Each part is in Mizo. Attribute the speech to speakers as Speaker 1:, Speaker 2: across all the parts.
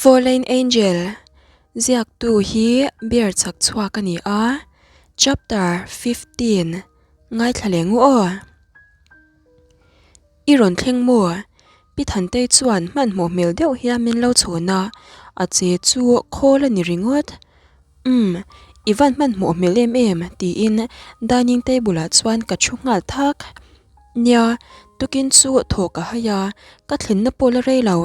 Speaker 1: Fallen Angel ziaktu hi bear chak chhuak a ni a, Chapter 15 ngaithla leh ngu aw. I rawn thleng maw? Pi Thantei chuan hmanhmawh hmel deuh hian min lo chhawn a, a che chu khawl a ni ringawt. Umm, i van hmanhmawh hmel em em tiin dining table ah chuan ka thu nghal thak. Nia, tukin chu thaw ka hai a, ka thlenna pawh la rei lo,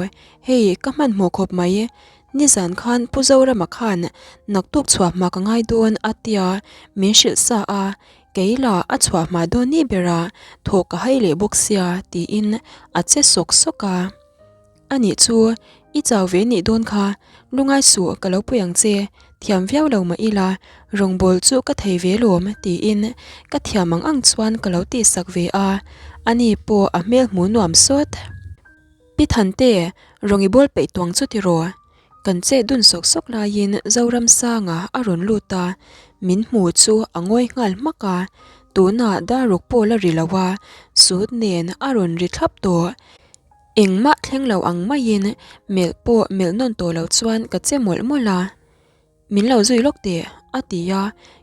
Speaker 1: hei ka hmanhmawh khawp mai. Nizan khan Pu Zorama khan naktuk chhuah hma ka ngai dawn a tia min hrilh sa a, kei la a chhuah hma dawn ni bera thaw ka hai leh bawk sia tiin a che sawk sawk a. A nih chu, i chau ve nih dawn kha, lungai suh ka lo pui ang che, thiam viau lo mah ila, rawngbâwl chu ka thei ve lawm tiin ka thiam ang ang chuan ka lo tihsak ve a, ani pawh a hmel hmu nuam sawt. Pi Thante, rawng i bawl peih tuang chu tiraw? Kan chet dun sawk sawk laiin Zoramsanga a rawn lut a, min hmu chu a ngawi nghal hmak a, tunah daruk pawh la ri lo a, sut nen a rawn ri thlap tawh. Engmah thleng lo ang maiin melh pawh melh nawn tawh lo chuan ka che mawlh mawlh a. Min lo zui lawk teh, a ti a,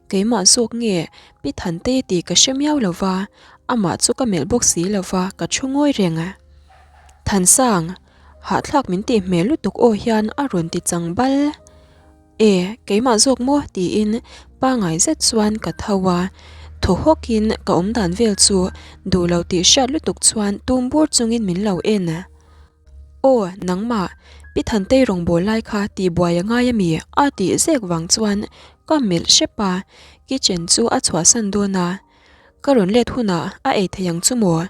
Speaker 1: keimah zawk nge Pi Thante tih ka hre miau lo va, amah chu ka melh bawk si lo va, ka thu ngawi reng. Thansang, hahthlak min tih hmel lutuk aw hian a rawn ti chang bal. E, keimah zawk maw? tiin pangai zet chuan ka tho a, thaw hawkin ka awm dan vel chu duh lo tih hriat lutuk chuan tum bur chungin min lo en. Aw, nangmah, Pi Thantei rawngbâwl lai kha tihbuai a ngai ami? a tih zek vang chuan ka melh hrep a, kitchen chu a chhuahsan dawn a, ka rawn let hunah a ei thei ang chu maw?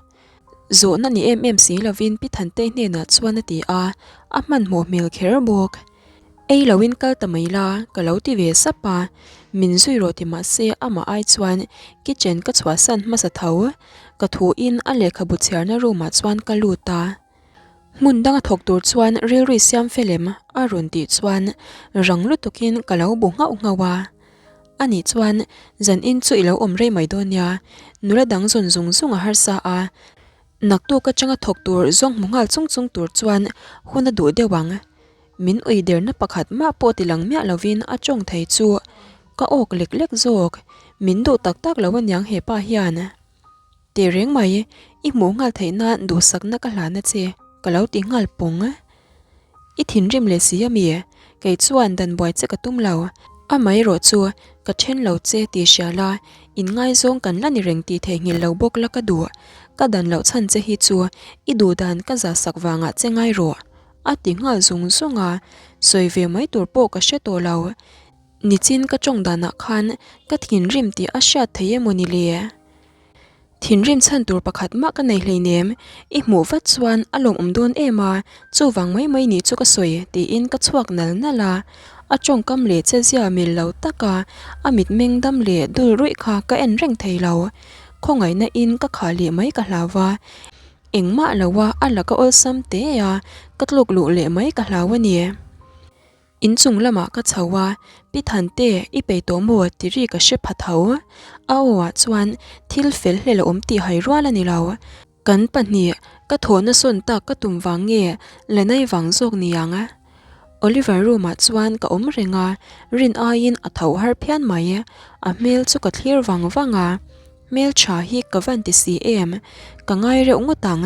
Speaker 1: Zawhna ni em em si lovin Pi Thantei hnenah chuan a ti a, a hmanhmawh hmel kher bawk. Ei loin kal ta mai la, ka lo ti ve sap a, min zui rawh ti mah se amah ai chuan kitchen ka chhuahsan hmasa tho. Ka thuin a lehkhabu chhiarna room ah chuan ka lut a. Hmun danga thawk tur chuan rilru siam fel em? a rawn tih chuan rang lutukin ka lo bu nghauh nghauh a. Anih chuan zan in chu i lo awm rei mai dawn nia, nula dang zawn zung zung a harsa a, naktuk atanga thawk tur zawng hmu nghal chung chung tur chuan hun a duh deuh ang. Min ui derna pakhat mah pawh ti lang miah lovin a tawng thei chu ka awk lek lek zawk, min duh tak tak lo aniang hepa hian. Teh reng mai, i hmuh nghal theih nan duhsakna ka hlan a che, ka lo ti nghal pawng. I thinrim leh si ami? Kei chuan dan buai che ka tum lo. Amaherawh chu ka then lo che tih hria la, inngaizawng kan la ni reng tih theihnghilh lo bawk la ka duh. Ka dan loh chhan che hi chu i duh dan ka zahsak vangah che ngai rawh, a ti nghal zung zung a, sawi ve mai tur pawh ka hre tawh lo. Nichin ka tawng danah khan ka thinrim tih a hriat thei emaw ni le? Thinrim chhan tur pakhat mah ka nei hleinem, i hmuh vat chuan a lawmawm dawn em a, chuvang mai mai nih chu ka sawi tiin ka chhuak nal nal a, a tawngkam leh che zia mil lo taka a mitmeng dam leh dul ruih kha ka en reng thei lo. Khawngaihna in ka khah leh mai ka hlau a, engmah lo a a laka awlsam te a, ka tluk luh leh mai ka hlau a ni. Inchung lamah ka chho a, Pi Thante, i peih tawh maw? ti ri ka hre pha tho. A aw ah chuan thil fel hlel a awm tih hai rual a ni lo. Kan pahnih, ka thawhna sawn tak ka tum vang nge Lenai vang zawk ni ang? Oliver room ah chuan ka awm reng a, rin aiin a tho har phian mai. A hmel chu ka thlir vang vang a. Hmeltha hi ka van ti si em? Ka ngai reuh ngawt ang.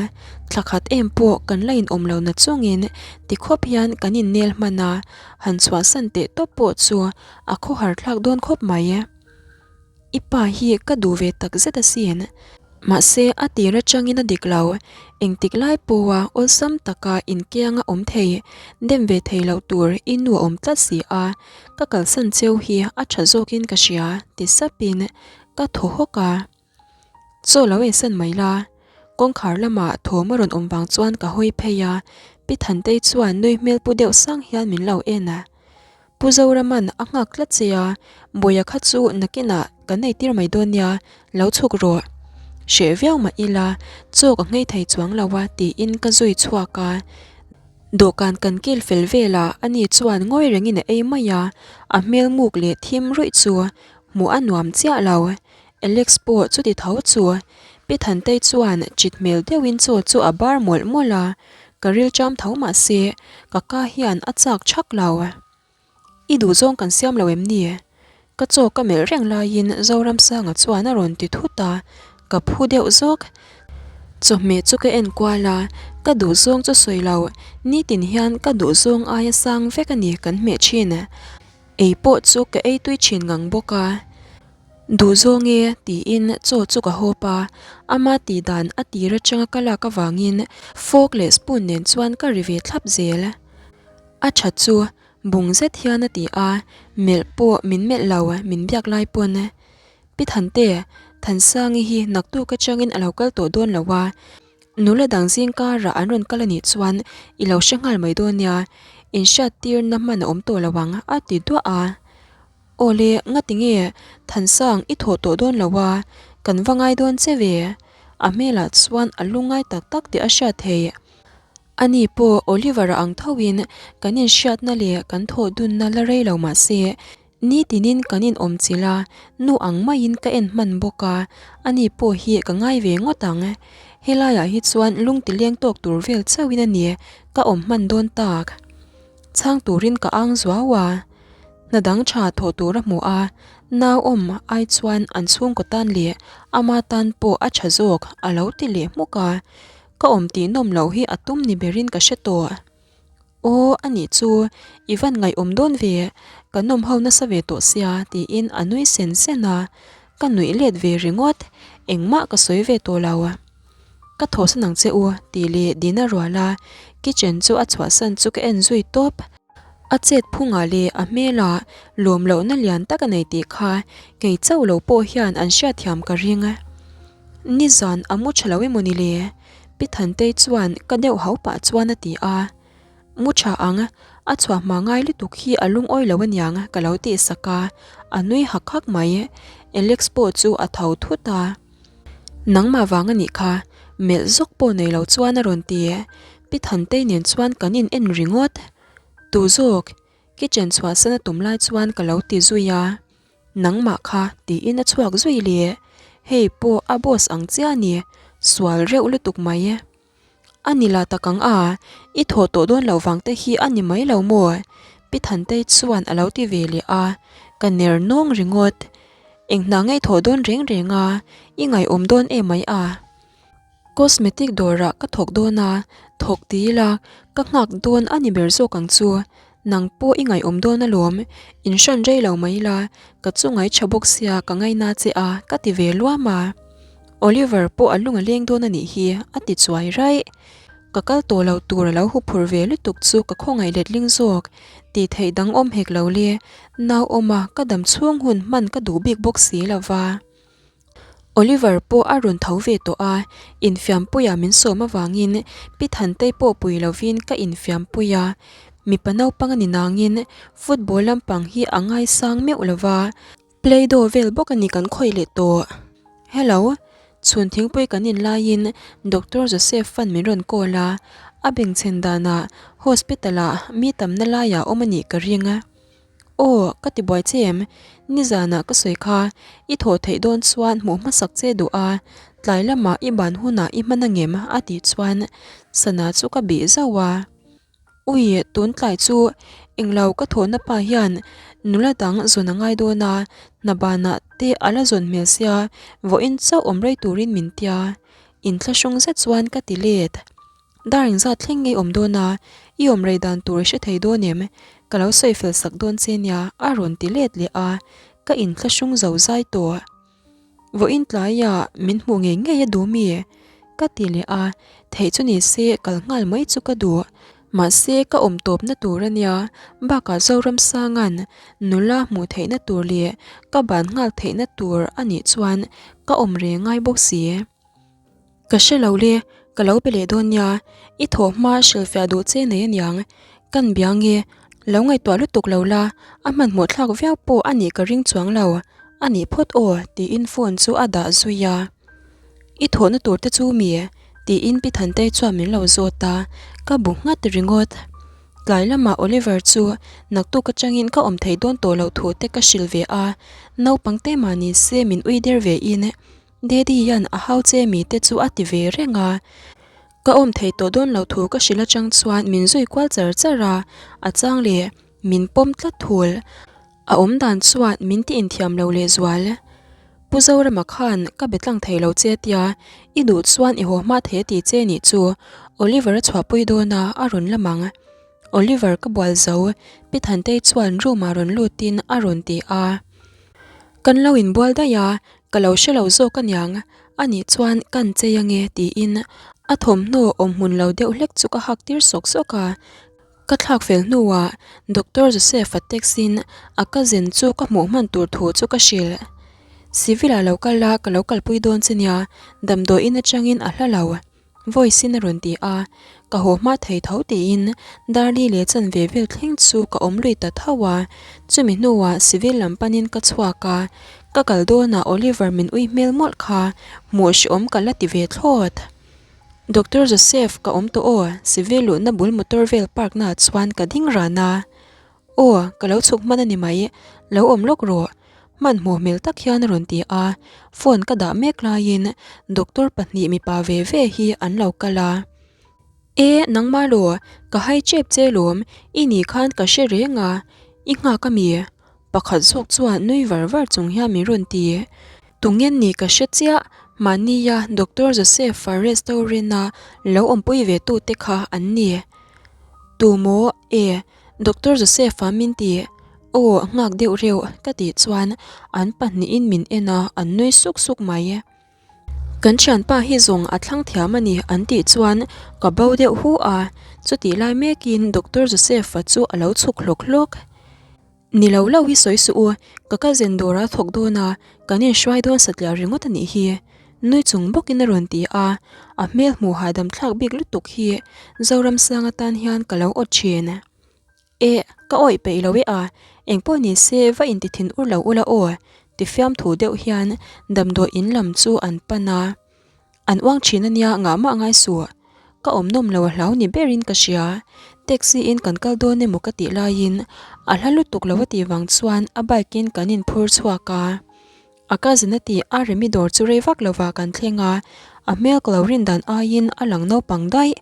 Speaker 1: Thla khat em pawh kan la inawm lo na chungin ti khawp hian kan innel hman a, han chhuahsan teh tawp pawh chu a khawhar thlak dawn khawp mai. I pa hi ka duh ve tak zet asin. Mahse a tir atangin a dik lo. Engtik lai pawha awlsam taka inkianga awm thei, dem ve thei loh tur i nu a awm tlat si a, ka kalsan cheu hi a tha zawkin ka hria ti sapin Ka thaw hawk a, Chaw lo eisan mai la. Kawngkhar lamah thawm a rawn awm vang chuan ka hawi phei a, Pi Thantei chuan nui hmel pu deuh sang hian min lo en a. Pu Zoraman a nghak tlat che a, Bawia kha chu nakinah kan nei tir mai dawn nia, lo chhuk rawh. Hreh viau mah ila, chaw ka nghei thei chuang lo a tiin ka zui chhuak a. Dawhkan kan kil fel velah ani chuan ngawi rengin a ei mai a, a hmel muk leh thim ruih chu Hmuh a nuam chiah lo. Alex pawh chuti tho chu. Pi Thantei chuan chit hmel deuhin chaw chu a bar mawlh mawlh a. Ka rilṭam tho mah se, ka ka hian a chak chhak lo. I duhzawng kan siam lo em ni? Ka chaw ka melh reng laiin Zoramsanga chuan a rawn ti thut a, ka phu deuh zawk. Chawhmeh chu ka en kual a, ka duhzawng chu sawi lo, nitin hian ka duhzawng aia sang vek a ni kan hmeh thin. Ei pawh chu ka ei tui thin ngang bawk a. Duhzawng e tiin chaw chu ka hawp a, ama tih dan a tir atanga ka lak avangin fork leh spoon nen chuan ka ri ve thlap zel. A tha chu bung zet hian a ti a, melh pawh min melh lo min biak lai pawn. Pi Thante, Thansangi hi naktuk atangin a lo kal tawh dawn lo a, nula dang zing karah an rawn kal a nih chuan i lo hre nghal mai dawn nia, inhriattirna hman a awm tawh lo ang a ti duah a. Awle, ngati nge Thansang i thawh tawh dawn lo a, kan va ngai dawn che ve? A hmelah chuan a lungngai tak tak tih a hriat theih. Ani pawh Oliver-a ang thoin kan inhriatna leh kan thawh dunna la rei lo mah se, nitinin kan inawm chilh a, nu ang maiin ka en hman bawk a, ani pawh hi ka ngai ve ngawt ang. Helaiah hi chuan lung ti leng tawk tur vel chauhin a ni ka awm hman dawn tak. Chhang turin ka ang zuau a, hna dang tha thawh tur a hmu a, nau awm ai chuan an chhungkaw tan leh ama tan pawh a tha zawk a lo ti leh hmuk a. Ka awm tih nawm loh hi a tum ni berin ka hre tawh. Aw, a nih chu, i van ngaihawm dawn ve, ka nawm ho nasa ve tawh sia, tiin a nui sen sen a. Ka nuih let ve ringawt, engmah ka sawi ve tawh lo. Ka thawhsan ang che u, tih leh Dina rual a, kitchen chu a chhuahsan chu ka en zui tawp. A chet phungah leh a hmelah lawm lohna lian tak a nei tih kha kei chauh lo pawh hian an hriatthiam ka ring. Nizan a mu tha lo emaw ni le? Pi Thantei chuan ka deuh hau pah chuan a ti a. Mu tha ang, a chhuah hma ngai lutuk hi a lungawi lo aniang ka lo tih sak a, a nui hak hak mai. Alex pawh chu a tho thut a. Nangmah vang a nih kha, melh zawk pawh nei lo chuan a rawn ti. Pi Thantei nen chuan kan in en ringawt. Tu zawk, kitchen chhuahsan a tum lai chuan ka lo ti zui a. Nangmah kha tiin a chhuak zui le. Hei pawh a boss ang chiah a ni, sual reuh lutuk mai. A ni la tak ang a, i thawh tawh dawn loh vang te hi a ni mai lo maw? Pi Thantei chuan a lo ti ve leh a, ka ner nawng ringawt. Eng hna ngei thawh dawn reng reng a, i ngaihawm dawn em mai a. Cosmetic dawrah ka thawk dawn a, thawk ti ila ka nghak dawn a ni ber zawk ang chu. Nang pawh i ngaihawm dawn alawm, in hran rei lo mai ila, ka chu ngai tha bawk sia ka ngaina che a ka ti ve luam a. Oliver pawh a lung a leng dawn a nih hi a ti chuai raih. Ka kal tawh lo tur a lo huphur ve lutuk chu ka khawngaih letling zawk, tih theih dang awm hek lo le, nau awma ka dam chhung hun hman ka duh bik bawk si lova. Oliver pawh a rawn tho ve tawh a, infiampuia min sawm avangin Pi Thantei pawh pui lovin ka infiampui a, mipa naupang a ni nangin football lampang hi a ngaisang meuh lo va, Play-doh vel bawk a ni kan khawih leh tawh. Hello, chhun thingpui kan in laiin Doctor Joseph fan min rawn call a, a bengchhen danah hospital-ah mi tamna laiah awm a nih ka ring. Aw, ka ti buai che em? Nizanah ka sawi kha, i thawh theih dawn chuan hmuh hmasak che duh a, tlai lamah i ban hunah i hman angem? a tih chuan sana chu ka bih zauh a. Ui, tun tlai chu englo ka thawhna pa hian nula dang zawn a ngai dawn a, hna banah te a la zawn hmel sia, vawiin chauh awm rei turin min tia. Inthlahrung zet chuan ka ti let. Dar engzat thleng ngei awm dawn a, i awm rei dan tur i hre thei dawn em? Ka lo sawi fel sak dawn che nia, a rawn ti let leh a, ka inthlahrung zo zai tawh. Vawiin tlaiah min hmuh ngei ngei a duh mi? Ka ti leh a, theih chu ni se kal nghal mai chu ka duh. Mahse ka awm tawpna tur a nia, bakah Zoramsanga'n nula hmuh theihna tur leh ka ban nghal theihna tur a nih chuan ka awm reng ngai bawk si. Ka hre lo le, ka lo be leh dawn nia, i thawh hma hrilhfiah duh che nei aniang, kan bia nge, lo ngaihtuah lutuk lo la, a hmanhmawh thlak viau pawh a nih ka ring chuang lo, a nih phawt aw tiin phone chu a dah zui a. I thawhna tur te chu mi? tiin Pi Thantei chuan min lo zawt a, ka bu nghat ringawt. Tlai lamah Oliver chu naktuk atangin ka awm thei dawn tawh loh thu te ka hrilh ve a, naupang te mah ni se min ui der ve in, Daddy hian a hau che mi te chu a ti ve reng a. Ka awm thei tawh dawn lo thu ka hrilh atang chuan min zui kual char char a, a chang leh min pawm tlat thul. A awm dan chuan min ti inthiam lo lehzual. Pu Zorama khan ka be tlang thei lo che tia, i duh chuan i haw hma thei a ti che nih chu Oliver a chhuahpui dawn a, a rawn lam ang. Oliver ka bual zo, Pi Thantei chuan room ah rawn lutin a rawn ti a. Kan lo inbual daih a, ka lo hre lo zawk aniang, anih chuan kan chei ange tiin a thawmhnaw awm hmun lo deuh hlek chu ka hak tir sawk sawk a. Ka thlak fel hnuah Doctor Joseph-a text in a cousin chu ka hmuh hman tur thu chu ka hrilh. Civil ah lo kal a, ka lo kalpui dawn che nia, damdawiin atangin a hla lo. Voice in a rawn ti a, ka haw hma thei tho tiin Darli leh chanve vel thleng chu ka awm lui ta tho a, chumi hnuah civil lam panin ka chhuak a, ka kal dawnah Oliver min ui hmel mawlh kha hmuh hrehawm ka la ti ve thlawt. Doctor Joseph ka awm tawh aw, civil luhna bul motor vel park naah chuan ka ding ran a. Aw, ka lo chhuk hman a ni mai, lo awm lawk rawh. Hmanhmawh hmel tak hian a rawn ti a, phone ka dah mek laiin doctor pahnih mipa ve ve hi an lo kal a. E, nangmah law, ka hai chep che lawm, i nih khan ka hre reng a, i nghak a mi? Pakhat zawk chuan nui var var chung hian min rawn ti. Tungen nih ka hre chiah, mahnia Doctor Joseph-a restaurant-a lo awmpui ve tute kha an ni. Tumaw? E, Doctor Joseph-a min ti, Aw, nghak deuh reuh, ka tih chuan an pahnihin min en a, an nui suk suk mai. Kan thianpa hi zawng a thlang thiam a ni an tih chuan ka bo deuh hu a, chutih lai mekin Doctor Joseph-a chu a lo chhuk hlawk hlawk. Ni lo lo hi sawi suh u, ka cousin dawr a thawk dawn a, kan inhruai dawn satliah ringawt a nih hi. Nui chung bawkin a rawn ti a, a hmel hmuh hahdam thlak bik lutuk hi Zoramsang atan hian ka lo awt thin. Eh, ka awih peih lo e a, engpawh ni se va inti thin ur lo ula aw, ti fiamthu deuh hian damdawi in lam chu an pan a. An uang thin a nia ngah mah ngai suh. Ka awm nawm lo a hlau ni berin ka hria. Taxi in kan kal dawn emaw ka tih laiin a hla lutuk lo a tih vang chuan a bike in kan inphur chhuak a. A cousin a tih a Remi dawr chu rei vak lovah kan thleng a, a hmel ka lo rin dan aiin a lang naupang daih.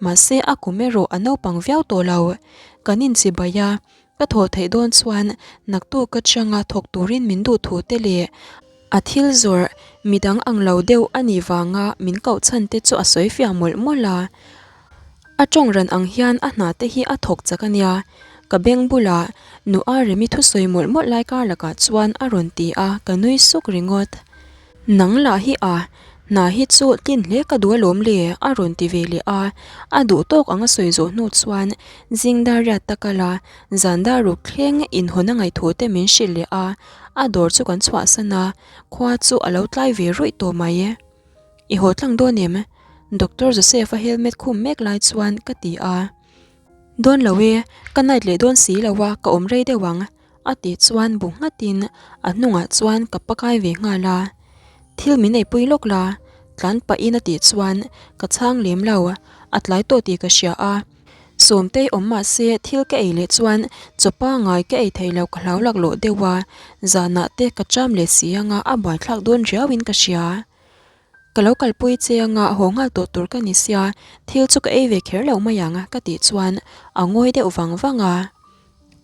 Speaker 1: Mahse a kum erawh a naupang viau tawh lo. Kan inchibai a, Ka thawh theih dawn chuan naktuk atanga thawk turin min duh thu te leh a thil zawrh midang ang lo deuh a nih vanga min koh chhan te chu a sawi fiah mawlh mawlh a. A tawng ran ang hian a hna te hi a thawk chak a nia. Ka beng bulah nu a Remi thusawi mawlh mawlh lai kar lakah chuan a rawn ti a, ka nui suk ringawt. Nang lah hi a, hna hi chu tlin hle ka duh alawm le, a rawn ti ve leh a. A duh tawk ang a sawi zawh hnu chuan zing dar riat ta kal a, zan dar ruk thleng inhawn a ngaih thu te min hrilh leh a. A dawr chu kan chhuahsan a, khua chu a lo tlai ve ruih tawh mai. I haw tlang dawn em? Doctor Joseph-a helmet khum mek lai chuan ka ti a. Dawn lo e, ka night leh dawn si lo a, ka awm rei deuh ang. A tih chuan bu nghatin a hnungah chuan ka pakai ve nghal a, Thil min eipui lawk la, tlan pahin a tih chuan ka chhang lem lo, a tlai tawh tih ka hria a, Sawmtei awm mah se thil ka ei leh chuan chaw pangai ka ei thei lo ka hlau laklawh deuh a, zanah te ka cham leh si anga a buaithlak dawn riauin ka hria. Ka lo kalpui che anga haw nghal tawh tur ka ni sia, thil chu ka ei ve kher lo mai ang ka tih chuan a ngawi deuh vang vang a.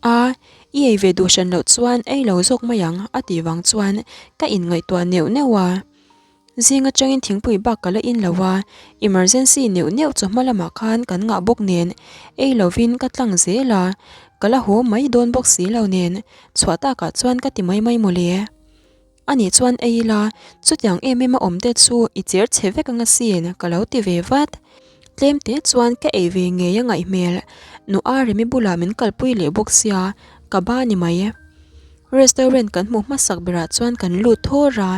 Speaker 1: A, i ei ve duh hran loh chuan ei lo zawk mai ang a tih vang chuan ka inngaihtuah neuh neuh a. Zing atangin thingpui bak ka la in lo a, emergency neuh neuh chawhma lamah khan kan ngah bawk nen ei lovin ka tlang zel a, ka la haw mai dawn bawk si lo nen chhuah takah chuan ka ti mai mai mawle. Anih chuan ei ila, chutiang em em a awm te chu i cher chhe vek anga sin ka lo ti ve vat. Tlem te chuan ka ei ve ngei a ngaih hmel. Nu a Remi bulah min kalpui leh bawk sia, ka ba ni mai. Restaurant kan hmuh hmasak berah chuan kan lut thawr a,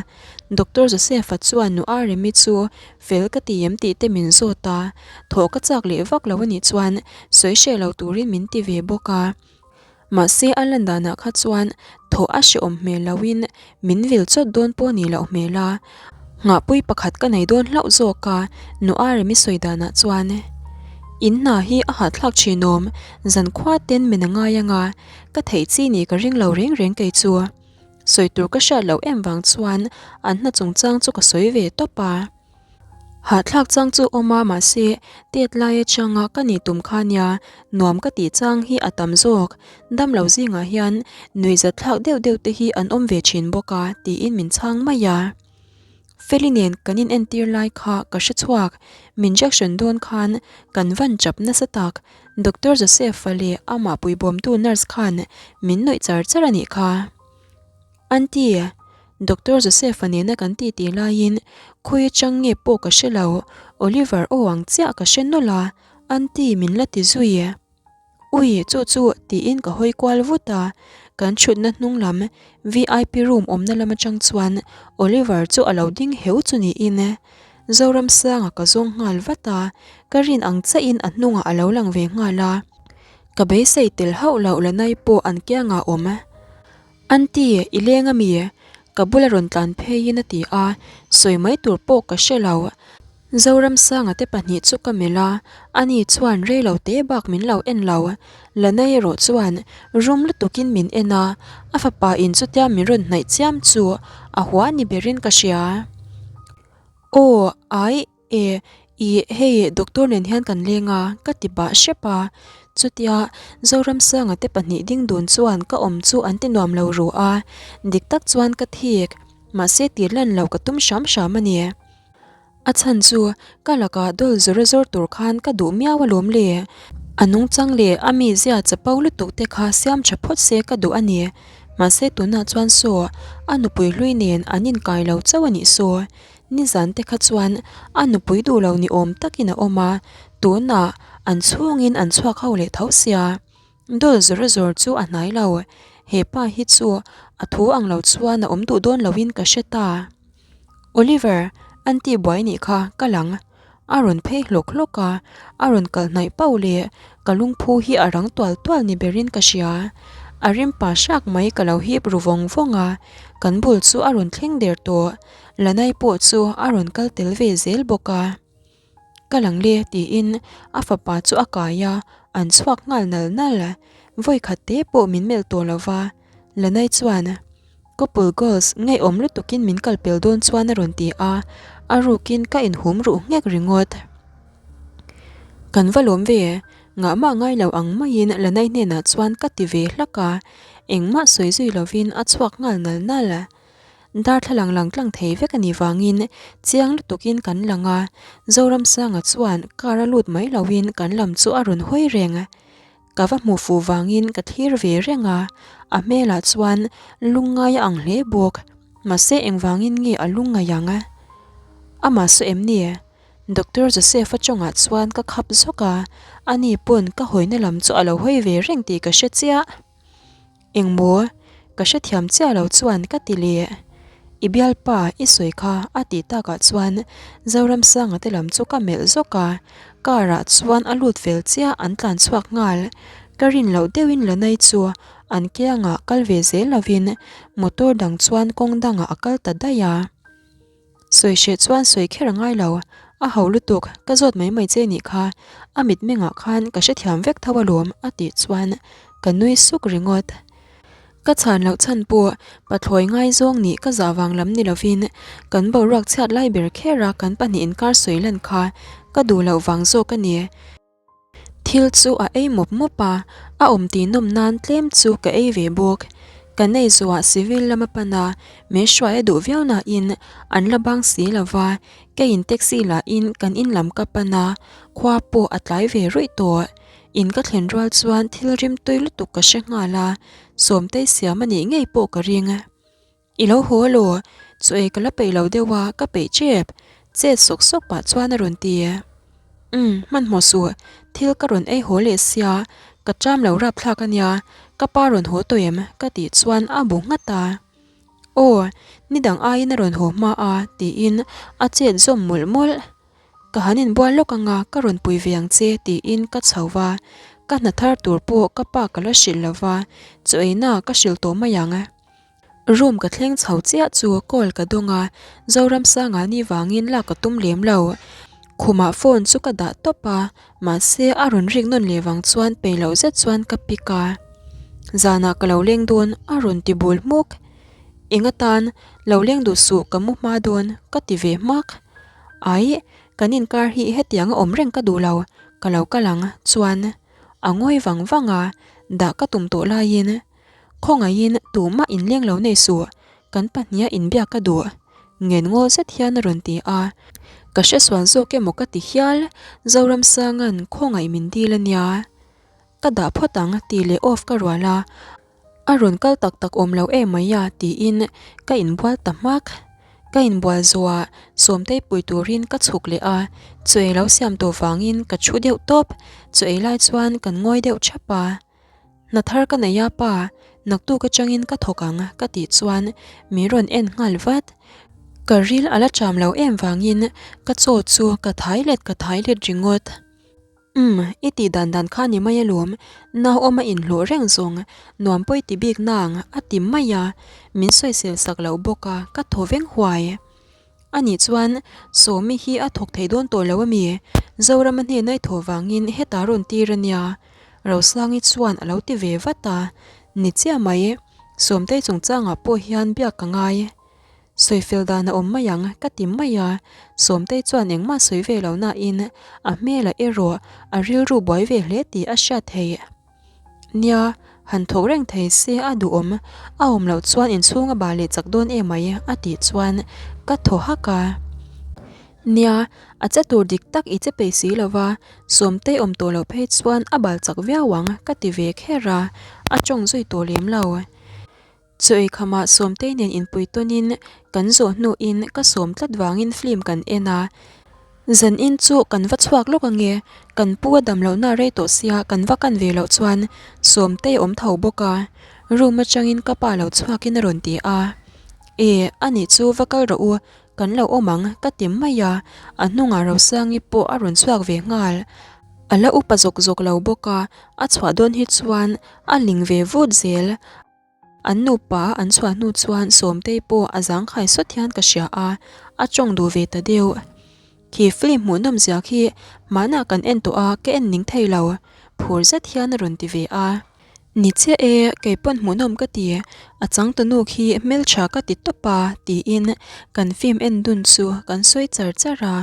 Speaker 1: Doctor Joseph-a chuan nu a Remi chu fel ka ti em tih te min zawt a, thawh ka chak leh vak lo anih chuan sawi hreh lo turin min ti ve bawk a. Mahse a lan danah kha chuan thawh a hrehawm hmel loin min vil chawt dawn pawh ni loh hmel a, nghahpui pakhat ka nei dawn hlauh zawk a, nu a remi sawi danah chuan In hna hi a hahthlak thin awm, zankhua ten min a ngai anga ka theih chi nih ka ring lo reng reng kei chu. Sawi tur ka hriat loh em vang chuan an hna chungchang chu ka sawi ve tawp a. Hahthlak chang chu awm a mahse tet lai atanga ka nih tum kha nia nuam ka tih chang hi a tam zawk. Damlo zingah hian nuihzatthlak deuh deuh te hi an awm ve thin bawk a tiin min chhang mai a. Feli nen kan in entir lai kha ka hre chhuak, min injection dawn khan kan van chap nasa tak, Doctor Joseph-a leh amah puibawmtu nurse khan min nuih char char a nih kha. Aunty, Doctor Joseph-a nena kan titi laiin khawi atang nge pawh ka hre lo, Oliver aw ang chiah ka hre nawlh a, Aunty min la ti zui. Ui, chu chu tiin ka hawi kual vut a, kan thutna hnung lam vip room awmna lam atang chuan Oliver chu a lo ding heu chu niin Zoramsanga ka zawng nghal vat a, ka rin ang chiahin a hnungah a lo lang ve nghal a, ka beisei tel hauh loh Lanai pawh an kiangah a awm. Aunty, i leng ami? Ka bula rawn tlan pheiin a ti a, sawi mai tur pawh ka hre lo. Zoramsanga te pahnih chu ka melh a, ani chuan rei lo te bak min lo en lo. Lanai erawh chuan rum lutukin min en a, a fapa in chutia min rawn hnaih chiam chu a hua ni berin ka hria. Aw, aih. E, ih, hei doctor nen hian kan leng a, ka ti pah hrep a. Chutia Zoramsanga te pahnih ding dun chuan ka awm chu an ti nuam lo ru a, dik tak chuan ka thik, mahse tir lan lo ka tum hram hram a ni. A chhan chu ka lakah dawl zawr a zawr tur khan ka duh miau alawm le. A nungchang leh a mizia chapo lutuk te kha siam tha phawt se ka duh a ni. Mahse tunah chuan saw a nupui hlui nen an inkai lo chauh a nih saw. Nizan te kha chuan a nupui duh lo ni awm takin a awm a, tunah an chhungin an chhuak ho leh tho sia. Dawl zawr zawr chu a hnai lo, he pa hi chu a thu ang lo chuan a awm duh dawn loin ka hre ta. Oliver, aunty buai nih kha ka lang. A rawn phei hlawk hlawk a, a rawn kal hnaih pauh leh ka lungphu hi a rang tual tual ni berin ka hria. A rim pa hrak mai ka lo hip ru vawng vawng a, kan bul chu a rawn thleng der tawh. Lanai pawh chu a rawn kal tel ve zel bawk a. Ka lang le tiin a fapa chu a kai a, an chhuak nghal nal nal. Vawikhat te pawh min melh tawh lo va, Lanai chuan Couple goals ngaihawm lutukin min kal pel dawn chuan a rawn ti a, a rukin ka inhum ruh nghek ringawt. Kan va lawm ve, ngahmah ngai lo ang maiin Lanai hnenah chuan ka ti ve hlak a, engmah sawi zui lovin a chhuak nghal nal nal. Darthlalang lang tlang thei vek a nih vangin chiang lutukin kan lang a, Zoramsanga chuan car a lut mai loin kan lam chu a rawn hawi reng. Ka va hmuh fuh vangin ka thlir ve reng a, a hmelah chuan lungngai a ang hle bawk. Mahse engvangin nge a lungngai ang? Amah saw em ni? Doctor Joseph-a tawngah chuan ka khap zawk a, ani pawn ka hawina lam chu a lo hawi ve reng tih ka hre chiah. Engmaw? Ka hrethiam chiah lo chuan ka ti leh. I bialpa i sawi kha a tih takah chuan Zoramsanga te lam chu ka melh zawk a, car ah chuan a lut fel chiah an tlan chhuak nghal. Ka rin loh deuhin Lanai chu an kiangah kal ve zel lovin motor dang chuan kawng dangah a kal ta daih a. Sawi hreh chuan sawi kher a ngai lo, a ho lutuk, ka zawt mai mai che nih kha, a mitmengah khan ka hrethiam vek tho alawm a tih chuan ka nui suk ringawt. Ka chhan loh chhan pawh pathlawi ngaizawng nih ka zah vang lam ni lovin kan boruak chhiat lai ber kher a kan pahnih inkar sawi lan kha ka duh loh vang zawk a ni. Thil chu a ei mawp mawp a, a awm tih nawm nan tlem chu ka ei ve bawk. Kan ei zawhah civil lama pan a, min hruai a duh viau nain an la bang si lo va, keiin taxi lahin kan in lam ka pan a, khua pawh a tlai ve ruih tawh. In ka thlen rual chuan thil rim tui lutuk ka hre nghal a, Sawmtei siam a nih ngei pawh ka ring. I lo haw alaw? Chu ei ka la peih lo deuh a, ka peih tep. Chet sawk sawk pah chuan a rawn ti. Umm, hmanhmawh suh, thil ka rawn ei haw leh sia, ka ṭam lo rapthlak a nia, ka pa rawn haw tawh em? ka tih chuan a bu nghat a. Aw, nidang aiin a rawn haw hma a, tiin a chet zawm mawlh mawlh. Ka han inbual lawk anga ka rawn pui ve ang che tiin ka chho va, ka hna thar tur pawh ka pa ka la hrilh lo va, chaw eina ka hrilh tawh mai ang. Room ka thleng chho chiah chu call ka dawng a, Zoramsanga ni vangin lak ka tum lem lo. Khumah phone chu ka dah tawp a, mahse a rawn rik nawn leh vang chuan peih loh zet chuan ka pick a. Zanah ka lo leng dawn a rawn ti bul hmuk. Eng atan lo leng duh suh ka mu hma dawn ka ti ve hmak. Aih! Kan inkar hi hetiang a awm reng ka duh lo, ka lo kal ang, chuan a ngawi vang vang a, dah ka tum tawh laiin khawngaihin tumah inleng lo nei suh, kan pahniha inbiak ka duh, ngen ngawl zet hian a rawn ti a, ka hresual zawk emaw ka ti hial, Zoramsanga'n khawngaih min dil a nia. Ka dah phawt ang tih leh off ka rual a, a rawn kal tak tak awm lo em mai a tiin ka inbual ta hmak. Ka inbual zawhah Sawmtei pui turin ka chhuk leh a, chaw ei lo siam tawh vangin ka thu deuh tawp, chaw ei lai chuan kan ngawi deuh thap a. Hna thar ka nei a pa, naktuk atangin ka thawk ang ka tih chuan min rawn en nghal vat. Ka ril a la cham lo em vangin ka chaw chu ka thai let ka thai let ringawt. Umm, i tih dan dan kha ni mai alawm, nau awm a inhlawh reng zawng, nuam pawi ti bik nang, a ti mai a, min sawisel sak loh bawk a, ka thaw veng huai. Anih chuan, Sawmi hi a thawk thei dawn tawh lo a mi? Zorama hnena i thaw vangin hetah rawn tir a nia, Rosangi chuan a lo ti ve vat a, ni chiah mai, Sawmtei chungchangah pawh hian biak ka ngai. Sawifel dan a awm mai ang ka ti mai a, Sawmtei chuan engmah sawi ve lo nain a hmelah erawh a rilru buai ve hle tih a hriat theih. Nia, han thawk reng thei se a duhawm, a awm loh chuan inchhung a bah leh chak dawn emai a tih chuan ka thaw hak a. Nia, a che tur dik tak i che peih si lo va, Sawmtei awm tawh loh phei chuan a bal chak viau ang ka ti ve kher a, a tawng zui tawh lem lo. Chaw ei khamah Sawmtei nen inpui tawnin kan zawh hnuin ka sawm tlat vangin film kan en a, zan in chu kan va chhuak lawk ange, kan pu a dam lohna a rei tawh sia kan va kan ve loh chuan Sawmtei a awm tho bawk a, room atangin ka pa lo chhuakin a rawn ti a, E, anih chu va kal rawh u, kan lo awm ang ka ti mai a, a hnungah Rosangi pawh a rawn chhuak ve nghal, a la upa zawk zawk lo bawk a, a chhuah dawn hi chuan a ling ve vut zel. An nupa an chhuah hnu chuan Sawmtei pawh a zangkhai sawt hian ka hria a, a tawng duh ve ta deuh. Khi film hmuhnawm zia khi hmanah kan en tawh a, ka en ning thei lo, phur zet hian a rawn ti ve a. Ni chiah e, kei pawn hmuhnawm ka ti, a changtunu khi hmeltha ka ti tawp a, tiin kan film en dun chu kan sawi char char a.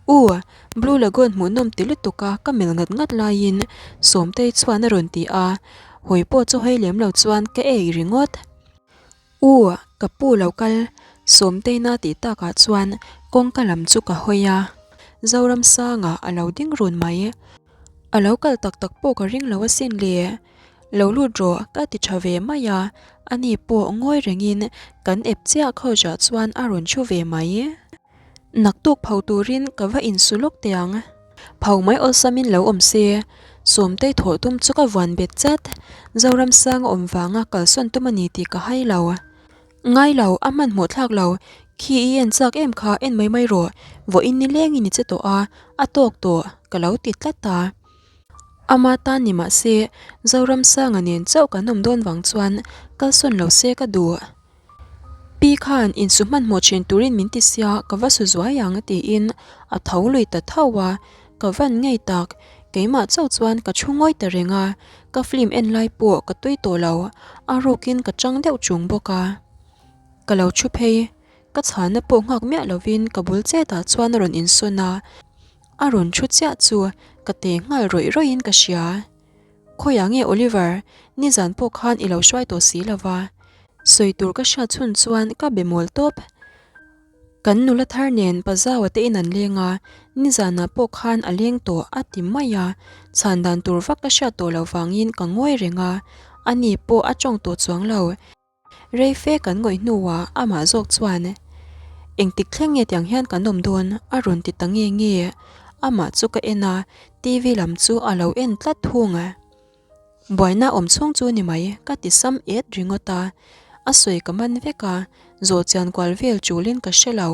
Speaker 1: U, Blue Lagoon hmuhnawm ti lutuk a ka melh ngat ngat laiin Sawmtei chuan a rawn ti a, hawi pawh chu hawi lem lo chuan ka ei ringawt. U, ka pu lo kal, Sawmtei na tih takah chuan kawngka lam chu ka hawi a, Zoramsanga a lo ding run mai. A lo kal tak tak pawh ka ring lo asin le. Lo lut rawh ka ti tha ve mai a, ani pawh ngawi rengin kan ep chiah couch ah chuan a rawn thu ve mai. Naktuk pho turin ka va insu lawk teh ang. Pho mai awlsamin lo awm se, Sawmtei thawh tum chu ka vuan bet chat. Zoramsanga awm vanga kalsawn tum a ni tih ka hai lo. Ngai lo, a hmanhmawh thlak lo. Khi i en chak em kha en mai mai rawh. Vawiin ni lengin i che tawh a, a tawk tawh, ka lo ti tlat a. Ama tan ni mah se, Zoramsanga nen chauh kan awm dawn vang chuan kalsawn lo se ka duh. Pi khan insu hmanhmawh thin turin min ti sia ka va su zuai ang tiin a tho lui ta tho a, ka van ngei tak, keimah chauh chuan ka thu ngawi ta reng a, ka film en lai pawh ka tui tawh lo, a rukin ka chang deuh chung bawk a. Ka lo thu phei, ka chhana pawh nghak miah lovin ka bul chetah chuan a rawn insawn a, a rawn thu chiah chu ka te nghal rawih rawih in ka hria. Khawiah nge Oliver, nizan pawh khan i lo hruai tawh si lo va. Sawi tur ka hriat chhun chuan ka be mawl tawp. Kan nula thar nen Pazaua te in an leng a, nizanah pawh khan a leng tawh a ti mai a, chhan dan tur vak ka hriat tawh loh vangin ka ngawi reng a, ani pawh a tawng tawh chuang lo. Rei fe kan ngawih hnuah amah zawk chuan, Engtik thleng nge tiang hian kan awm dawn? a rawn ti ta nge nge. Amah chu ka en a, TV lam chu a lo en tlat thung. Buaina awm chhung chu ni mai, ka ti sam et ringawt a. A sawi ka man vek a, zawh chian kual vel chulin ka hre lo.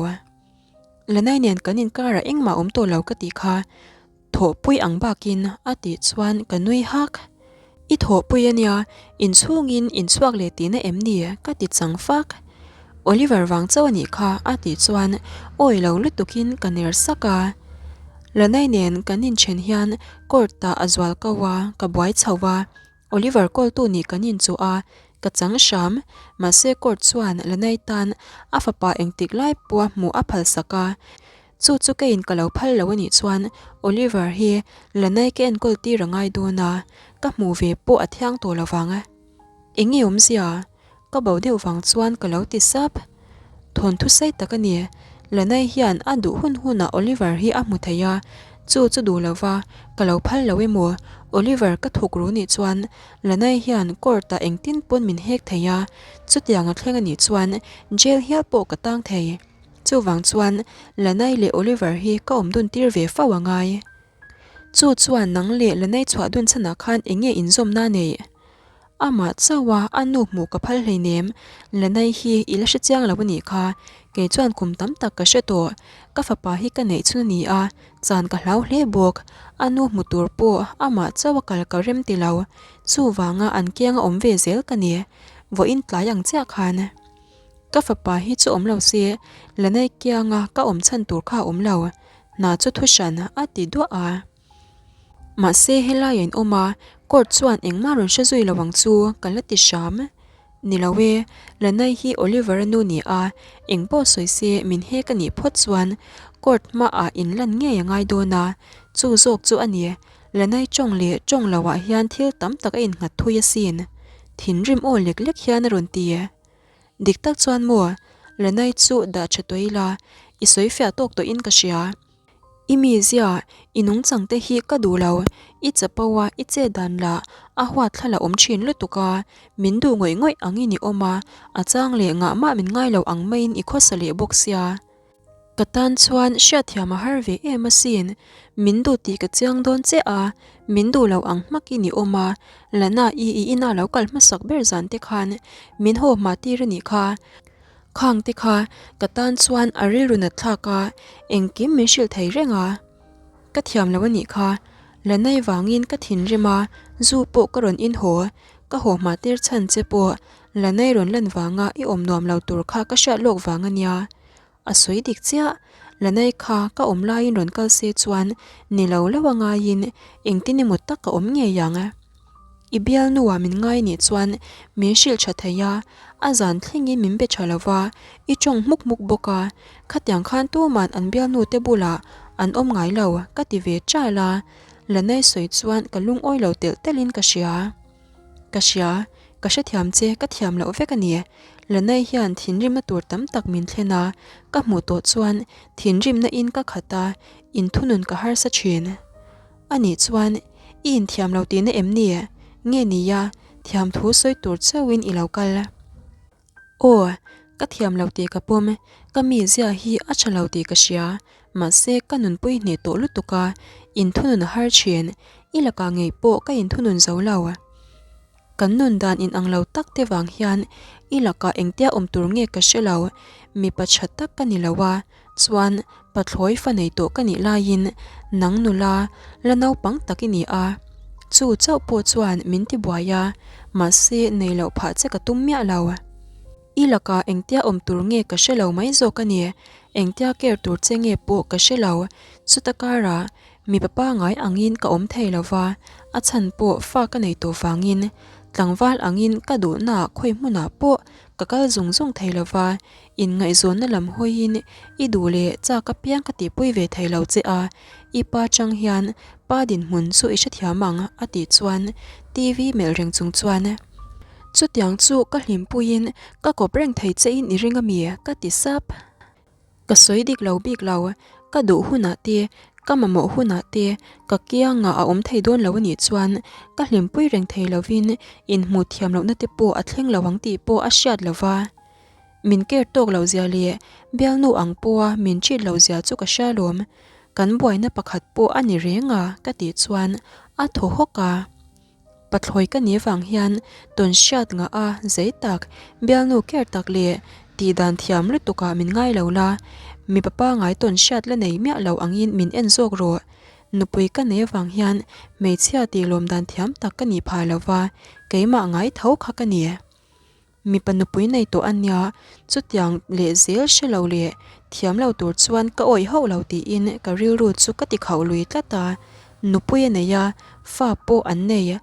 Speaker 1: Lanai nen kan inkarah engmah awm tawh lo ka tih kha. Thawhpui ang bakin a tih chuan ka nui hak. I thawhpui a nia, inchhungin inchhuak leh tihna em ni? ka ti chang fak. Oliver vang chauh a nih kha a tih chuan awi lo lutukin ka ner sak a. Lanai nen kan inthen hian court ah a zual ko a, ka buai chho a. Oliver kawltu nih kan inchuh a, ka chang hram. Mahse court chuan Lanai tan a fapa engtik lai pawha hmuh a phalsak a. Chu chu keiin ka lo phal lo anih chuan Oliver hi Lanai ka enkawl tir a ngai dawn a, ka hmuh ve pawh a thiang tawh lo vang. Eng nge awmzia? Ka bo deuh vang chuan ka lo ti sap. Thawnthu sei tak a ni. Lanai hian a duh hun hunah Oliver hi a hmu thei a, chu chu duh lo va, ka lo phal lo emaw? Oliver ka thuk ru nih chuan Lanai hian court ah engtin pawn min hek thei a, chutiang a thleng a nih chuan jail hial pawh ka tang thei. Chuvang chuan Lanai leh Oliver hi ka awm dun tir ve fo a ngai. Chu chuan nang leh Lanai chhuah dun chhanah khan eng nge inzawmna a neih? Amah chauh a a nu hmuh ka phal hleinem, Lanai hi i la hre chiang lo a nih kha, kei chuan kum tam tak ka hre tawh, ka fapa hi ka neih chhun a ni a, chan ka hlau hle bawk, a nu hmu tur pawh amah chauh a kal ka rem ti lo, chuvanga an kianga awm ve zel ka ni, vawiin tlai ang chiah khan. Ka fapa hi chu awm lo se, Lanai kianga ka awm chhan tur kha a awm lo, hna chu thu hran a ti duah a. Mahse helai a inawm a, court chuan engmah rawn hre zui lo ang chu ka la ti hram. Ni lo e, Lanai hi Oliver-a nu ni a, eng pawh sawi se min hek a nih phawt chuan court hmaah inlan ngei a ngai dawn a, chu zawk chu a ni. Lanai tawng leh tawng loah hian thil tam tak a innghat thui asin. Thinrim aw lek lek hian a rawn ti. Dik tak chuan maw, Lanai chu dah tha tawh ila, i sawi fiah tawk tawhin ka hria. I mizia, i nungchang te hi ka duh lo, i chapo a, i chet dan lah a huat thla la awm thin lutuk a, min duh ngawih ngawih angin i awm a, a chang leh ngah mah min ngai lo ang maiin i khawsa leh bawk sia. Ka tan chuan hriatthiam a har ve em asin, min duh tih ka chiang dawn che a, min duh lo ang hmakin i awm a, Lana i i ina lo kal hmasak ber zan te khan min haw hma tir a nih kha. Khang te kha ka tan chuan a rilru nat thlak a, engkim min hrilh thei reng a. Ka thiam lo a nih kha, la nai vangin ka thinrim a, zu pawh ka rawn in haw, ka haw hma tir chhan che pawh la nai rawn lan vanga i awm nuam lo tur kha ka hriat lawk vang a nia. A sawi dik chiah, la nai kha ka awm laiin rawn kal se chuan ni lo lo a ngaiin engtin emaw tak ka awm ngei ang. I bialnuah min ngai nih chuan min hrilh tha thei a, a zan thlengin min be tha lova, i tawng hmuk hmuk bawk a, khatiang khan tuman an bialnu te bulah an awm ngai lo ka ti ve ṭal a, Lanai sawi chuan ka lungawi lo telh telhin ka hria. Ka hria, ka hrethiam che, ka thiam loh vek a ni. Lanai hian thinrimna tur tam tak min thlen a, ka hmuh tawh chuan thinrimna in ka khat a, inthunun ka harsa thin. A nih chuan, i inthiam lo tihna em ni? Nge nia, thiam thu sawi tur chauhin i lo kal. Aw, ka thiam lo tih ka pawm, ka mizia hi a tha lo tih ka hria, mahse ka nunpui hneh tawh lutuk a, inthunun a har thin, i lakah ngei pawh ka inthunun zo lo. Kan nun dan in ang lo tak te vang hian i lakah engtia awm tur nge ka hre lo, mipa tha tak ka ni lo a, chuan pathlawi fa nei tawh ka nih laiin nang nula la naupang tak i ni a, chu chauh pawh chuan min ti buai a, mahse nei loh phah che ka tum miah lo. I lakah engtia awm tur nge ka hre lo mai zawk a ni, engtia care tur che nge pawh ka hre lo, chuta karah Mipa pangai angin ka awm thei lo va, a chhan pawh fa ka nei tawh vangin tlangval angin ka duhnaah khawi hmunah pawh ka kal zung zung thei lo va, inngaihzawnna lam hawiin i duh leh chak apiang ka tihpui ve thei lo che a, i pa chang hian pa dinhmun chu i hrethiam ang a tih chuan TV melh reng chung chuan chutiang chu ka hlimpuiin ka kawp reng thei chein i ring ami ka ti sap. Ka sawi dik lo bik lo, ka duh hunah te, ka mamawh hunah te ka kiangah a awm thei dawn lo a nih chuan ka hlimpui reng thei lovin inhmuh thiam lohna te pawh a thleng lo ang tih pawh a hriat lo va. Min care tawk lo zia leh bialnu ang pawha min treat lo zia chu ka hria lawm, kan buaina pakhat pawh a ni reng a ka tih chuan a thaw hawk a. Pathlawi ka nih vang hian tawn hriat ngah a zei tak, bialnu ker tak leh tih dan thiam lutuk ah min ngai lo la, mipa pangai tawn hriat la nei miah lo angin min en zawk rawh. Nupui ka nei avang hian hmeichhia tih lawm dan thiam tak ka nih phah lo va, keimah ngai tho kha ka ni. Mipa nupui nei tawh a nia, chutiang leh zel hre lo leh thiam lo tur chuan ka awih hauh lo tiin ka rilru chu ka ti khauh lui tlat a. Nupui a nei a, fa pawh an nei.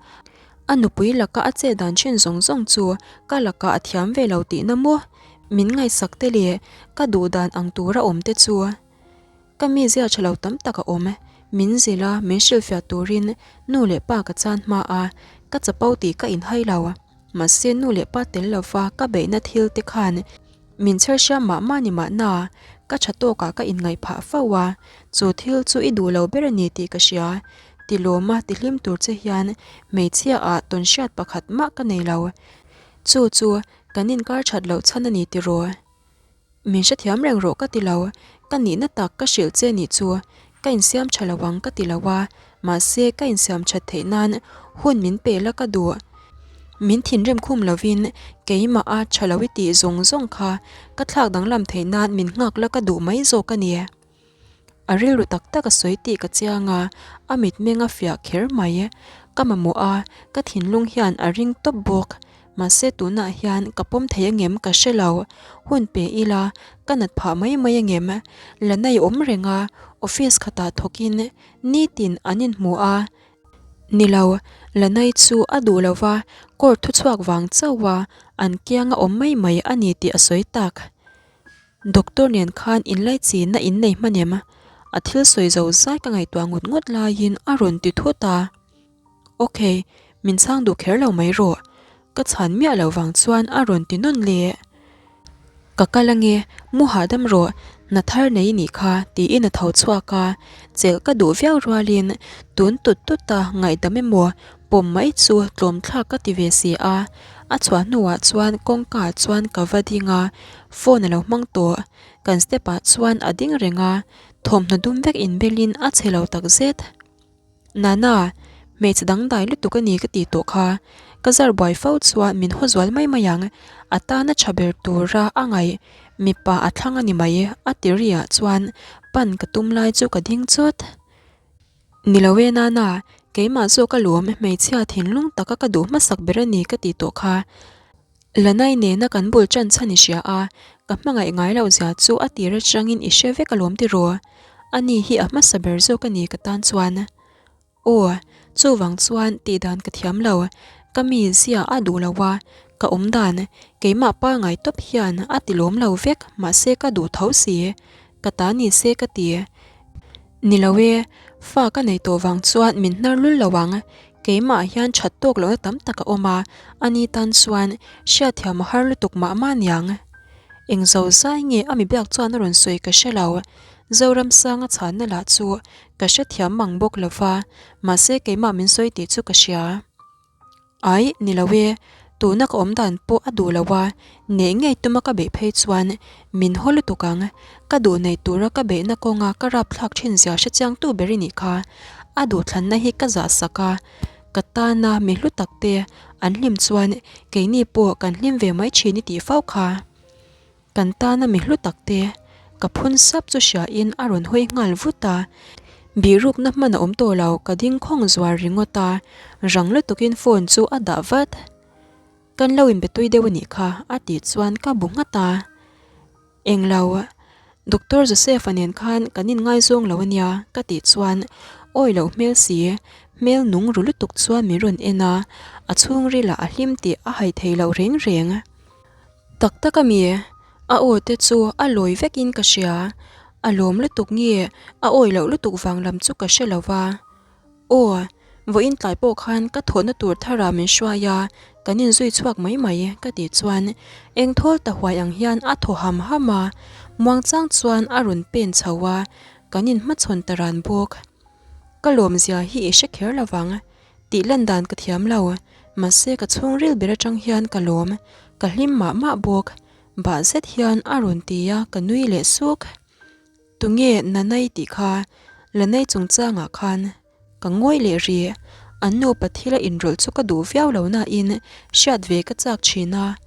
Speaker 1: A nupui laka a chet dan thin zawng zawng chu ka lakah a thiam ve lo tihna maw? Min ngaihsak te leh ka duh dan ang tura awm te chu. Ka mizia tha lo tam tak a awm. Min zilh a, min hrilhfiah turin nu leh pa ka chan hma a, ka chapo tih ka inhai lo. Mahse nu leh pa tel lova ka beihna thil te khan min chher hriam mah mah ni mahna, ka tha tawkah ka inngaih phah fo a, chu thil chu i duh lo ber a ni tih ka hria. Ti lawma ti hlim tur che hian hmeichhia ah tawn hriat pakhat mah ka nei lo. Chu chu kan inkar that loh chhan a ni tiraw? Min hrethiam reng rawh ka ti lo, ka nihna tak ka hrilh che nih chu ka insiam tha lo ang ka ti lo a, mahse ka insiam that theih nan hun min pe la ka duh. Min thinrim khum lovin keimah a tha lo i tih zawng zawng kha ka thlak danglam theih nan min nghak la ka duh mai zawk a ni. A rilru tak tak a sawi tih ka chiang a, a mitmeng a fiah kher mai. Ka mamawh a, ka thinlung hian a ring tawp bawk. Mahse tunah hian ka pawm thei angem ka hre lo. Hun pe ila, ka nat phah mai mai angem? Lanai awm reng a, office khatah thawkin nitin an inhmu a. Ni lo, Lanai chu a duh lo va, court thuchhuak vang chauh a, an kianga awm mai mai a ni tih a sawi tak. Doctor nen khan inlaichinna in nei hman em? A thil sawi zo zai ka ngaihtuah ngut ngut laiin a rawn ti thut a. Ok, min chhang duh kher lo mai rawh. Ka chhan miah loh vang chuan a rawn ti nawn leh. Ka kal ange, mu hahdam rawh, hna thar nei i nih kha tiin a tho chhuak a. Chelh ka duh viau rualin tun tut tut a ngaihdam emaw pawm mai chu tlawm thlak ka ti ve si a. A chhuah hnuah chuan kawngka ah chuan ka va ding a, phone a lo hmang tawh. Kan step ah chuan a ding reng a, thawmhnaw dum vek inbelin a chhe lo tak zet. Nana, hmeichhe dangdai lutuk a ni ka tih tawh kha. Ka zar buai fo chuan min haw zual mai mai ang. A tana tha ber tura a ngaih mipa a thlang a ni mai a ti ri ah chuan pan ka tum lai chu ka ding chawt. Ni lo e Nana, keimah zawk a lawm hmeichhia thinlung taka ka duh hmasak ber a ni ka tih tawh kha. Lanai nena kan bul tan chhan i hria a, ka hmangaih ngai loh zia chu a tir atangin i hre vek alawm tiraw? Ani hi a hmasa ber zawk a ni ka tan chuan. Aw, chuvang chuan tihdan ka thiam lo, ka mi zia a duh lo a, ka awm dan, keimah pangai tawp hian a ti lawm lo vek mahse ka duh tho si, ka ta ni se ka ti. Ni lo e, fa ka nei tawh vang chuan min hnar lul lo ang. Keimah hian that tawk lohna tam tak a awm a, ani tan chuan hriatthiam a har lutuk mah mah niang. Eng zo zai nge a mi biak chuan a rawn sawi ka hre lo. Zoramsanga chhanna lah chu ka hrethiam mang bawk lo va, mahse keimah min sawi tih chu ka hria. Aih, ni lo e, tuna ka awm dan pawh a duh lo a, neih ngei tuma ka beih phei chuan min haw lutuk ang, ka duh nei tura ka beihna kawnga ka rapthlak thin zia hre chiangtu ber i nih kha, a duhthlanna hi ka zah sak a, ka tana mi hlu tak te an hlim chuan keini pawh kan hlim ve mai thin i tih fo kha. Kan tana mi hlu tak te, ka phun sap chu hria in a rawn hawi nghal vut a. Bihrukna hman a awm tawh lo, ka ding khawng zuar ringawt a, rang lutuk in phone chu a dah vat. Kan lo inbe tui deuh a nih kha a tih chuan ka bu nghat a. Englo, Doctor Joseph-a nen khan kan inngaizawng lo a nia ka tih chuan awi loh hmel si, hmel nung ru lutuk chuan min rawn en a, a chhungril ah a hlim tih a hai thei loh reng reng. Tak tak a mi? A aw te chu a lawi vekin ka hria. A lawm lutuk nge a awi loh lutuk vang lam chu ka hre lo va. Aw, vawiin tlai pawh khan ka thawhna tur tharah min hruai a, kan inzui chhuak mai mai ka tih chuan eng thawl ta huai ang hian a thaw ham ham a, muangchang chuan a rawn pen chho a, kan inhmachhawn ta ran bawk. Ka lawmzia hi i hre kher lo vang. Tih lan dan ka thiam lo, mahse ka chhungril ber atang hian ka lawm, ka hlim mah mah bawk. Bah zet hian a rawn ti a, ka nui leh suk. Tunge Nanai tih kha? Lanai chungchangah khan ka ngawi leh rih. An nupa thila inrawlh chu ka duh viau lo nain hriat ve ka chak thin a.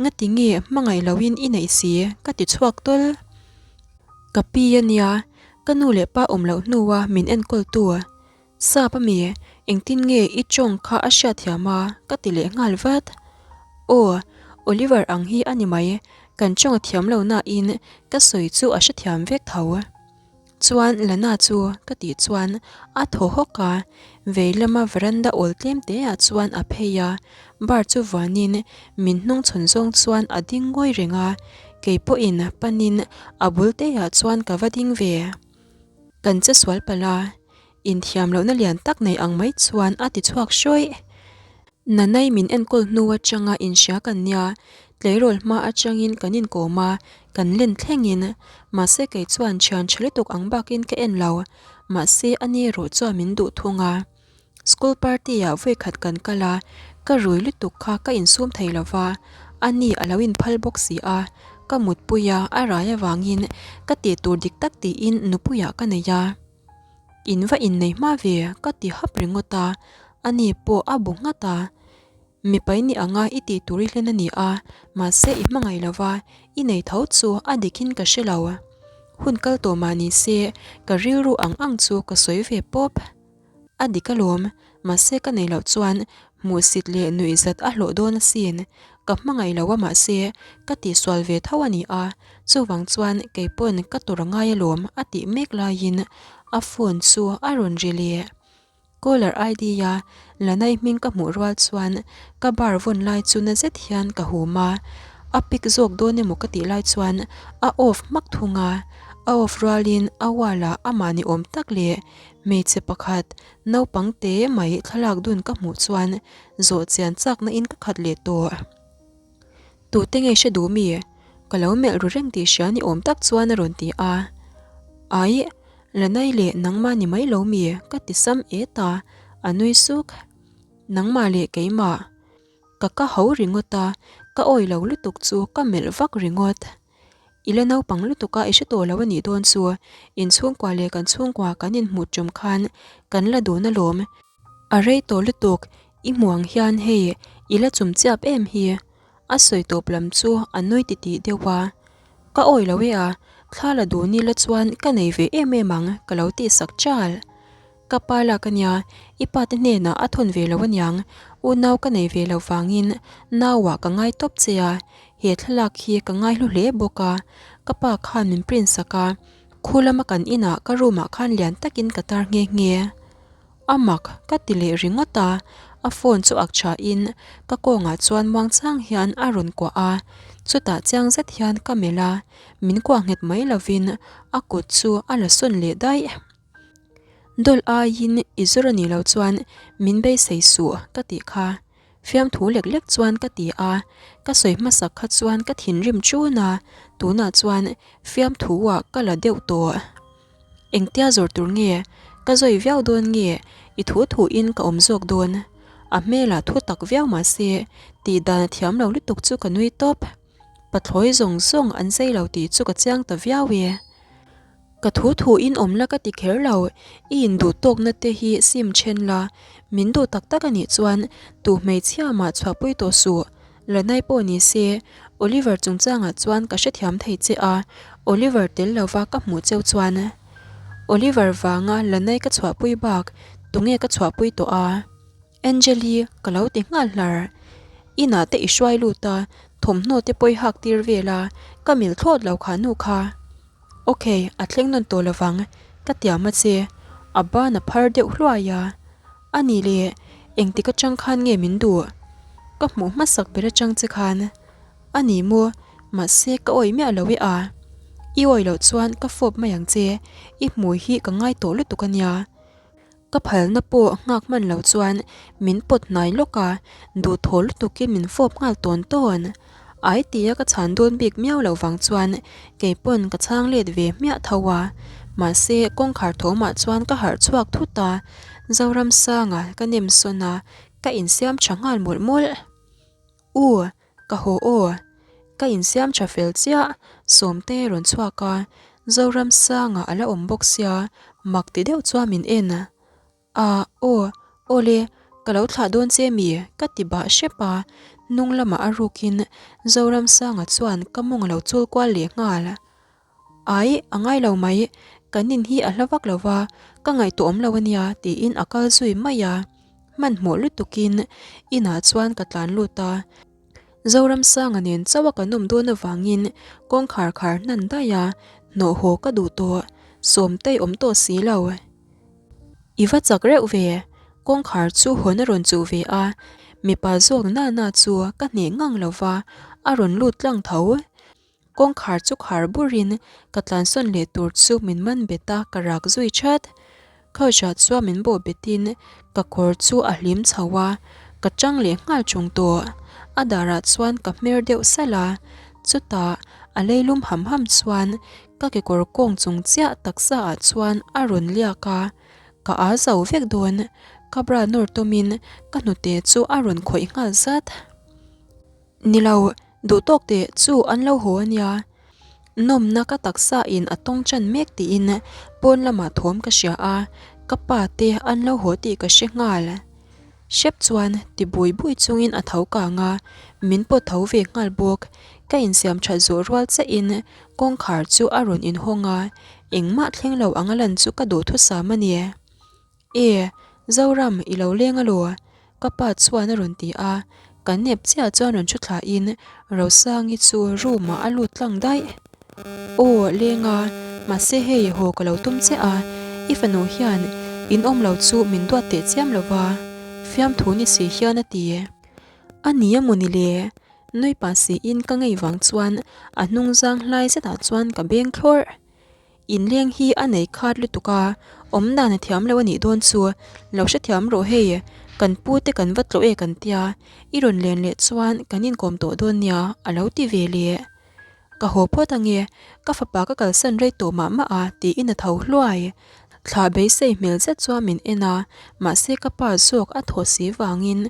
Speaker 1: Ngati nge hmangaih loin i neih si? ka ti chhuak tawl. Ka pi a nia, ka nu leh pa awm loh hnua min enkawltu. Sap a mi, engtin nge i tawng kha a hriatthiam a? ka ti leh nghal vat. Aw, Oliver ang hi a ni mai, kan tawng a thiam lo nain ka sawi chu a hrethiam vek tho. Chuan Lana chu ka tih chuan a thaw hawk a, vei lama veranda awl tlem te ah chuan a phei a, bar chu vanin min hnung chhawn zawng chuan a ding ngawi reng a, kei pawhin panin a bul te ah chuan ka va ding ve. Kan che sual palh a, inthiam lohna lian tak nei ang mai chuan a ti chhuak hrawih. Nanai min enkawl hnu atanga inhria kan nia, tleirawl hma atangin kan inkawm a, kan len thlengin. Mahse kei chuan thian tha lutuk ang bakin ka en lo, mahse ani erawh chuan min duh thung a. School party ah vawi khat kan kal a, ka rui lutuk kha ka insum thei lo va, ani a lo inphal bawk si a, ka mutpui a, a rai avangin ka tih tur dik tak tiin nupuiah ka nei a. In va innei hma ve ka ti hap ringawt a, ani pawh a bu nghat a. Mipai ni anga i tih tur i hlen a ni a, mahse i hmangaih lo va, i nei tho chu a dikin ka hre lo. Hun kal tawh mah ni se, ka rilru ang ang chu ka sawi ve pawp. A dik alawm, mahse ka nei loh chuan hmuhsit leh nuihzat a hlawh dawn asin. Ka hmangaih lo a mahse ka tihsual ve tho a ni a, chuvang chuan keipawn ka tur a ngai alawm a tih mek laiin a phone chu a rawn ri leh. Caller ID a Lanai hming ka hmuh rual chuan ka bar vawn lai chu na zet hian ka hum a, a pick zawk dawn emaw ka tih lai chuan a off hmak thung a, a off rualin a wall ah amah ni awm tak leh Hmeichhe pakhat naupang te mai thlalak dun ka hmuh chuan zawh chian chakna in ka khat leh tawh. Tute nge hre duh mi? Ka lo melh ru reng tih hria ni awm tak chuan a rawn ti a. Aih, Lanai leh nangmah ni mai lo mi? Ka ti sam et a, a nui suk. Nangmah leh keimah. Ka ka ho ringawt a, ka awi lo lutuk chu ka melh vak ringawt. I la naupang lutuk a i hre tawh lo a nih dawn chu, in chhungkua leh kan chhungkua kan inhmuh tum khan kan la dun alawm. A rei tawh lutuk, i hmuh ang hian hei i la chum chiap em hi. A sawi tawp lam chu a nui titih deuh a. Ka awi lo e a, thla la dun ila chuan ka nei ve em em ang ka lo tihsak chal. Ka pa lak a nia, i pa te hnenah a thawn ve lo aniang, unau ka nei ve lo vangin nauah ka ngai tawp che a, he thlalak hi ka ngai hlu hle bawk a, ka pa khan min print sak a, khu lama kan inah ka room ah khan lian takin ka tar nghe nghe. A mak ka ti leh ringawt a, a phone chu ak tha in ka kawngah chuan muang chang hian a rawn kuah a, chutah chiang zet hian ka melh a, min kuah nghet mai lovin a kut chu a la sawn leh daih. Dawlh aiin i zawr a nih loh chuan min beisei suh ka tih kha. Fiamthu lek lek chuan ka ti a, ka sawi hmasak kha chuan ka thinrim ṭun a, tunah chuan fiamthu ah ka la deuh tawh. Engtia zawr tur nge? Ka zawi viau dawn nge? I thu thuin ka awm zawk dawn. A hmelah thu tak viau mah se, tih dan a thiam lo lutuk chu ka nui tawp. Pathlawi zawng zawng an zei lo tih chu ka chiang ta viau e. Ka thu thu in awm la ka ti kher lo, i induh tawkna te hi sim then la, min duh tak tak a nih chuan tu hmeichhia mah chhuahpui tawh suh. Lanai pawh ni se, Oliver chungchangah chuan ka hrethiam thei che a, Oliver tel lova ka hmuh cheu chuan. Oliver vanga Lanai ka chhuahpui bak tunge ka chhuahpui tawh a? Angeli ka lo ti nghal hlar. Inah te i hruai lut a, thawmhnaw te pawh i hak tir vel a, ka mil thlawt lo kha nu kha. Ok, a thleng nawn tawh lovang, ka tiam a che. A ban a phar deuh hluai a. A nih le, engtik atang khan nge min duh? Ka hmuh hmasak ber atang che khan. A ni maw, mahse ka awih miah lo e a. I awih loh chuan ka fawp mai ang che, i hmui hi ka ngai tawh lutuk a nia. Ka phalna pawh nghak hman lo chuan min pawt hnai lawk a, duhthaw lutukin min fawp nghal tawn tawn. Ai tia ka chhan dawn bik miau loh vang chuan keipawn ka chhang let ve hmiah tho a. Mahse, kawngkhar thawmah chuan ka harh chhuak thut a, Zoramsanga ka nem sawn a, ka insiam tha nghal mawlh mawlh. U, ka haw aw. Ka insiam tha fel chiah, Sawmte rawn chhuak a, Zoramsanga a la awm bawk sia, mak ti deuh chuan min en. A, aw, aw le, ka lo thlah dawn che mi? ka ti bah hrep a, hnung lamah a rukin Zoramsanga chuan ka mawng a lo chul kual leh nghal. Ai, a ngai lo mai, kan in hi a hla vak lo va, ka ngaihtuah awm lo a nia tiin a kal zui mai a. Hmanhmawh lutukin inah chuan ka tlan lut a. Zoramsanga nen chauh a kan awm dawn avangin kawngkhar khar hnan daih a, hnawh haw ka duh tawh, Sawmtei awm tawh si lo. I va chak reuh ve, kawngkhar chu hawn a rawn chuh ve a, mipa zawk na na chu ka hneh ngang lo va, a rawn lut tlang tho. Kawngkhar chu khar burin ka tlansawn leh tur chu min man bet a, ka rak zui that. Couch ah chuan min bawh betin ka kawr chu a hlim chho a, ka tang leh nghal chung tawh. A darah chuan ka hmer deuh salh a, chutah a leilum ham ham chuan ka kekawr kawng chung chiah taksa ah chuan a rawn liak a, ka â zo vek dawn. Ka bra nawr tawmin ka hnute chu a rawn khawih nghal zat. Ni lo, duh tawk teh chu an lo haw a nia. Nawmna ka taksa in a tawng chan mek tiin pawn lamah thawm ka hria a, ka pa te an lo haw tih ka hre nghal. Hrep chuan ti bui bui chungin a tho kang a, min pawt tho ve nghal bawk. Ka insiam that zawh rual chiahin kawngkhar chu a rawn inhawng a, engmah thleng lo anga lan chu ka duhthusam a ni. E, Zoram, i lo leng alaw? Ka pa chuan a rawn ti a, kan nep chiah chuan rawn thu thlain Rosangi chu room ah a lut tlang daih. Aw, leng a, mahse hei haw ka lo tum che a, i fanu hian in awm lo chu min duat teh chiam lo va, fiamthu ni si hian a ti. A ni a mawni le? Nui pah siin ka ngei vang chuan a hnung zang hlai zetah chuan ka beng thlawrh. Inleng hi a nei khat lutuk a, awm dan a thiam lo a nih dawn chu, lo hrethiam rawh hei, kan pu te kan va tlawh e kan tia, i rawn len leh chuan kan inkawm tawh dawn nia a lo ti ve leh. Ka haw phawt ange, ka fapa ka kalsan rei tawh mah mah a tiin a tho hluai. Thla beisei hmel zet chuan min en a, mahse ka pa zawk a thaw si vangin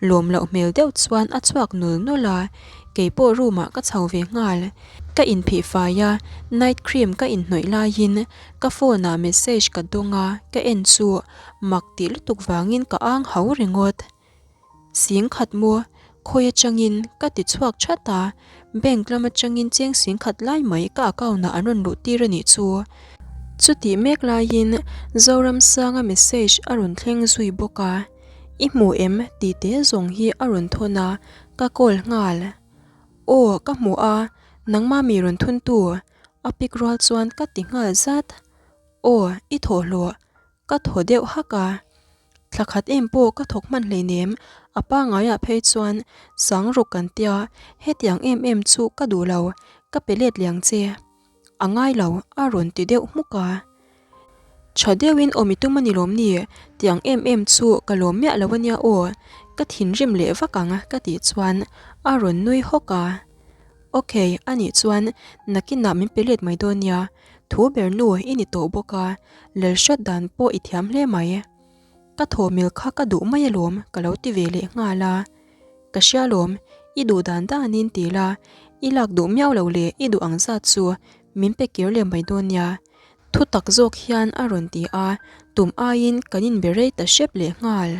Speaker 1: lawm loh hmel deuh chuan a chhuak nul nul a, keipawh room ah ka chho ve nghal. Ka inphih fai a, night cream ka inhnawih laiin ka phone ah message ka dawng a, ka en chu mak tih lutuk vangin ka ang ho ringawt. Sing khat maw? Khawi atangin? Ka ti chhuak that a, bank lam atangin cheng sing khat lai mai ka account ah an rawn luh tir a nih chu. Chutih mek laiin Zoramsanga message a rawn thleng zui bawk a, I hmu em? tih te zawng hi a rawn thawn a, ka call nghal. Aw, ka hmu a, nangmah mi rawn thun tu? A pick rual chuan ka ti nghal zat. Aw, i thawhhlawh. Ka thaw deuh hak a. Thla khat em pawh ka thawk hman hleinem, a pangaiah phei chuan sang ruk kan tia, hetiang em em chu ka duh lo, ka pe let liang che. A ngai lo, a rawn ti deuh hmuk a. Tha deuhin awm i tum a ni lawm ni, tiang em em chu ka lawm miah lo a nia aw, ka thinrim leh vak ang ka tih chuan a rawn nui hawk a. Ok, anih chuan nakinah min pe let mai dawn nia, thu ber nu i ni tawh bawk a, lel hrat dan pawh i thiam hle mai. Ka thawmil kha ka duh mai alawm ka lo ti ve leh nghal a. Ka hria alawm, i duh dan danin ti la, i lak duh miau lo leh i duh ang zat chu min pe kir leh mai dawn nia. Thu tak zawk hian a rawn ti a, tum aiin kan inbe rei ta hrep leh nghal.